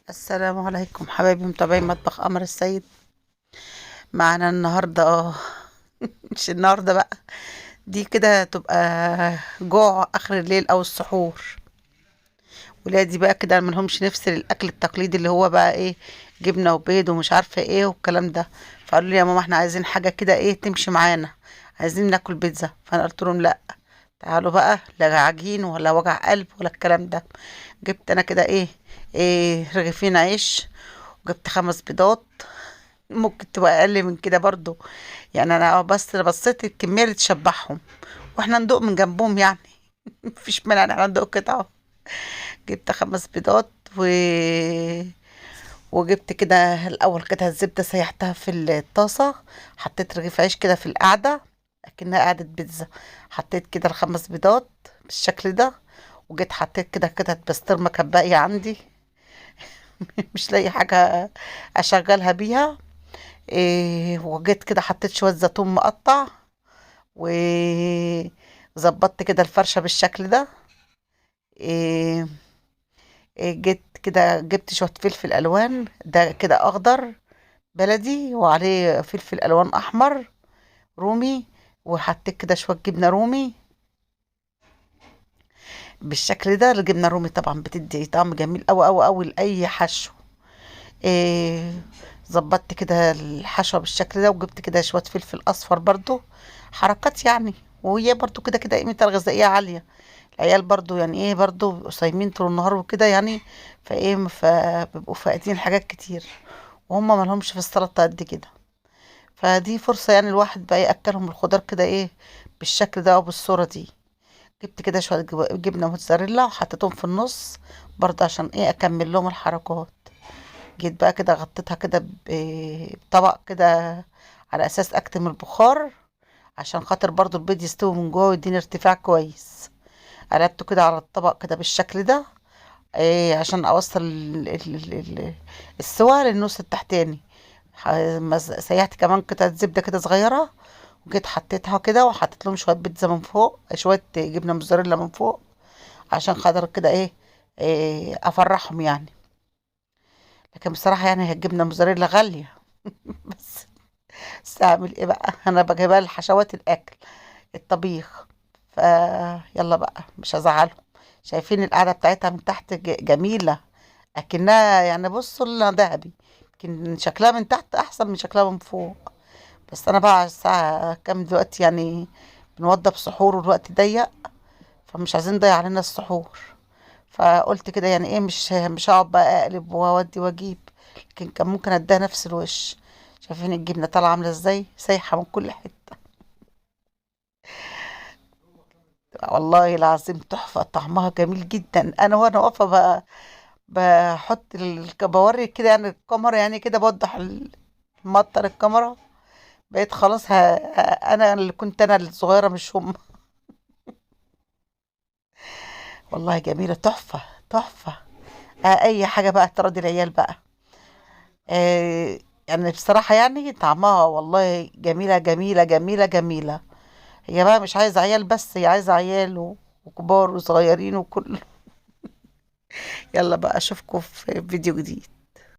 السلام عليكم حبايبي متابعين مطبخ قمر السيد. معانا النهارده مش النهارده بقى، دي كده تبقى جوع اخر الليل او السحور. ولادي بقى كده ملهمش نفس للاكل التقليدي اللي هو بقى ايه، جبنه وبيض ومش عارفه ايه والكلام ده. فقالوا لي يا ماما احنا عايزين حاجة كده ايه تمشي معانا، عايزين ناكل بيتزا. فانا قلت لهم لا، تعالوا بقى، لا عجين ولا وجع قلب ولا الكلام ده. جبت انا كده ايه رغيفين عيش، وجبت 5 بيضات، ممكن تبقى اقل من كده برضو، يعني انا بس بصيت الكمية اللي تشبعهم واحنا ندوق من جنبهم يعني مفيش مانع ان احنا ندوق قطعه. جبت 5 بيضات وجبت كده الاول كده الزبدة سيحتها في الطاسه، حطيت رغيف عيش كده في القعدة اكنها قعدة بيتزا، حطيت كده ال5 بيضات بالشكل ده، وجيت حطيت كده قطعه بسطرمه كانت باقية عندي مش لاقي حاجة اشغلها بيها وجيت كده حطيت شوية زيتون مقطع، وظبطت كده الفرشة بالشكل ده. جيت كده جبت شوية فلفل الوان، ده كده اخضر بلدي وعليه فلفل الوان احمر رومي، وحطيت كده شوية جبنه رومي بالشكل ده. الجبنة الرومي طبعا بتدي طعم جميل قوي قوي قوي لاي حشو. ظبطت كده الحشوه بالشكل ده، وجبت كده شوية فلفل اصفر برضو، حركات يعني، وهي برضو كده كده قيمتها الغذائية عالية. العيال برضو يعني ايه برضو بيبقوا صايمين طول النهار وكده يعني، فايه فبيبقوا فاقدين حاجات كتير، وهم مالهمش في السلطة قد كده. فدي فرصة يعني الواحد بقى ياكلهم الخضار كده ايه بالشكل ده او بالصورة دي. جبت كده شوية جبنه موتزاريلا وحطيتهم في النص برضه عشان ايه اكمل لهم الحركات. جيت بقى كده غطيتها كده بطبق كده على اساس اكتم البخار، عشان خاطر برضو البيض يستوي من جوه ويديني ارتفاع كويس. قلبته كده على الطبق كده بالشكل ده، عشان اوصل السوا للنص التحتاني. سيحت كمان قطعه زبدة كده صغيرة، وجيت حطيتها كده، وحطيت لهم شوية بيتزا من فوق، شوية جبنه موتزاريلا من فوق، عشان خاطر كده ايه افرحهم يعني. لكن بصراحة يعني هي الجبنة موتزاريلا غالية بس اعمل ايه بقى، انا بجيبها لحشوات الاكل الطبيخ. فيلا بقى مش هزعلهم. شايفين القعدة بتاعتها من تحت جميلة، اكنها يعني بصوا لونها ذهبي، يمكن شكلها من تحت احسن من شكلها من فوق. بس انا بقى على الساعة كام دلوقتي يعني، بنوضب سحور والوقت ضيق، فمش عايزين نضيع علينا السحور. فقلت كده يعني ايه، مش هقعد بقى اقلب واودي واجيب، لكن كان ممكن اديها نفس الوش. شايفين الجبنة طالعه عامله ازاي، سايحه من كل حتة، والله العظيم تحفة، طعمها جميل جدا. انا وانا واقفة بحط بوري كده يعني الكاميرا، يعني كده بوضح مطر الكاميرا، بقيت خلاص انا اللي كنت انا الصغيرة مش هم. والله جميلة، تحفة تحفة. اي حاجة بقى تراضي العيال بقى. يعني بصراحة يعني طعمها والله جميلة جميلة جميلة جميلة. هي بقى مش عايزه عيال بس، هي عايزه عيال وكبار وصغيرين وكله. يلا بقى اشوفكم في فيديو جديد.